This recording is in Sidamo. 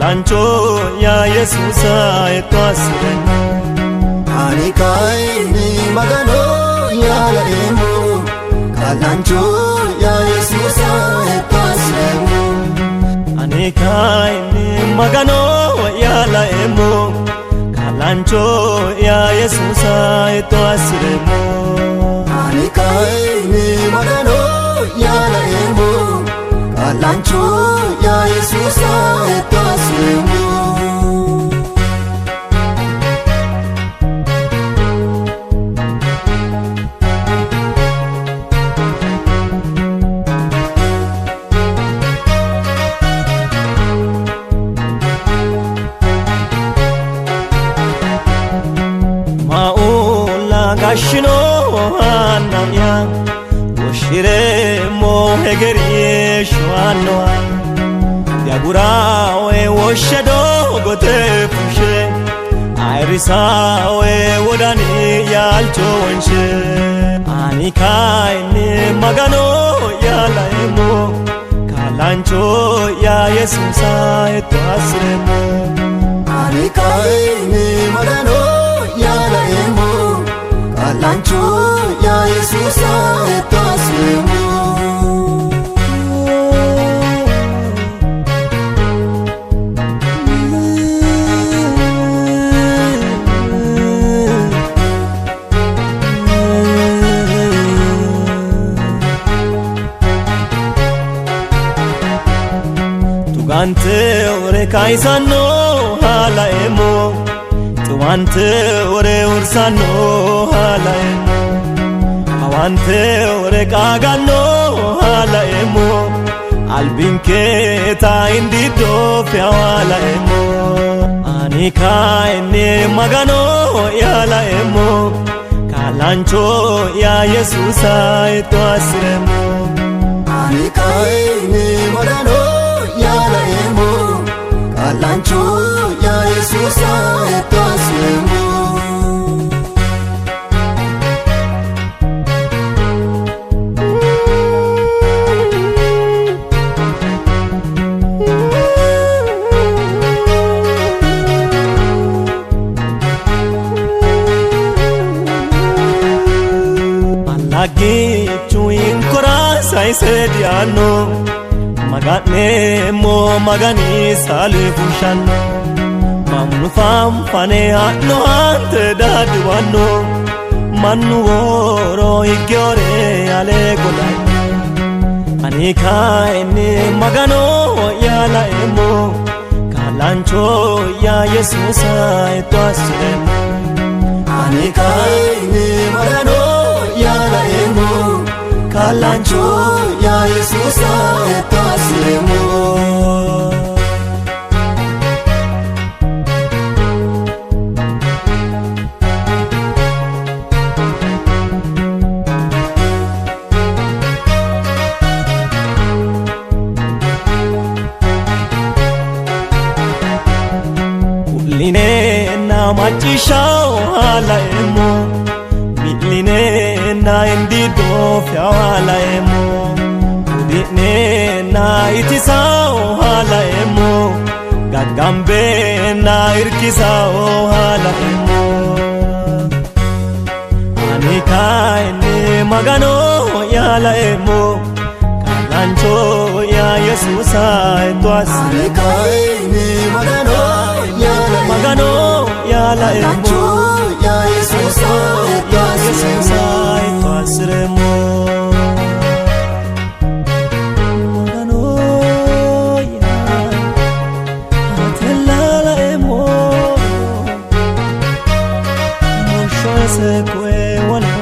Kaa'laancho yaa Yesuusa hexxo assi'reemmo. Ani kayinni Magano yaalaeemmo, kaa'laancho yaa Yesuusa hexxo assi'reemmo. Ani kayinni Magano yaalaeemmo, kaa'laancho yaa Yesuusa hexxo assi'reemmo. Ani kayinni Magano yaalaeemmo, kaa'laancho yaa Yesuusa hexxo assi'reemmo. Maa'ulla gashshino anna'ya woshshireemmo hegeri shoannoha diagurawe woshshe doogote fushshe ayirrisawe wodani yaalcho wonshe ani kayinni Magano yaalaeemmo kaa'laancho yaa Yesuusa hexxo assi'reemmo. Ani kayinni Magano yaalaeemmo, kaa'laancho yaa Yesuusa hexxo assi'reemmo. Tugante ore kaayisanno haalaeemmo xiwante ore hursanno haalaeemmo hawante ore qaaganno haalaeemmo albinke taa indiddo fehaalaeemmo ani kayinni Magano yaalaeemmo kaa'laancho yaa Yesuusa hexxo assi'reemmo. Ani kayinni Magano yaalaeemmo, kaa'laancho yaa Yesuusa hexxo assi'reemmo. Allaggichu inkora sayise diyaanno maga'neemmo Magani saali fushshanno mannu fanfane ha'no hante daadiwanno mannu woro higgeore ale golanno ani kayinni Magano yaalaeemmo kaa'laancho yaa Yesuusa hexxo assi'reemmo. Ani kayinni Magano yaalaeemmo, kaa'laancho yaa Yesuusa hexxo assi'reemmo. Ku'lineenna macciishshawo haalaeemmo mi'lineenna indiiddo fehawo haalaeemmo hudi'neenna itisawo haalaeemmo gaggambeenna irkisawo haalaeemmo ani kayinni Magano yaalaeemmo kaa'laancho yaa Yesuusa hexxo Ani assi'reemmo. kayinni Magano yaalaeemmo, Magano yaalaeemmo kaa'laancho yaa Yesuusa hexxo Yesuusa assi'reemmo. hexxo assi'reemmo. Magano yaa ate laalaeemmo mushsho ese koe wole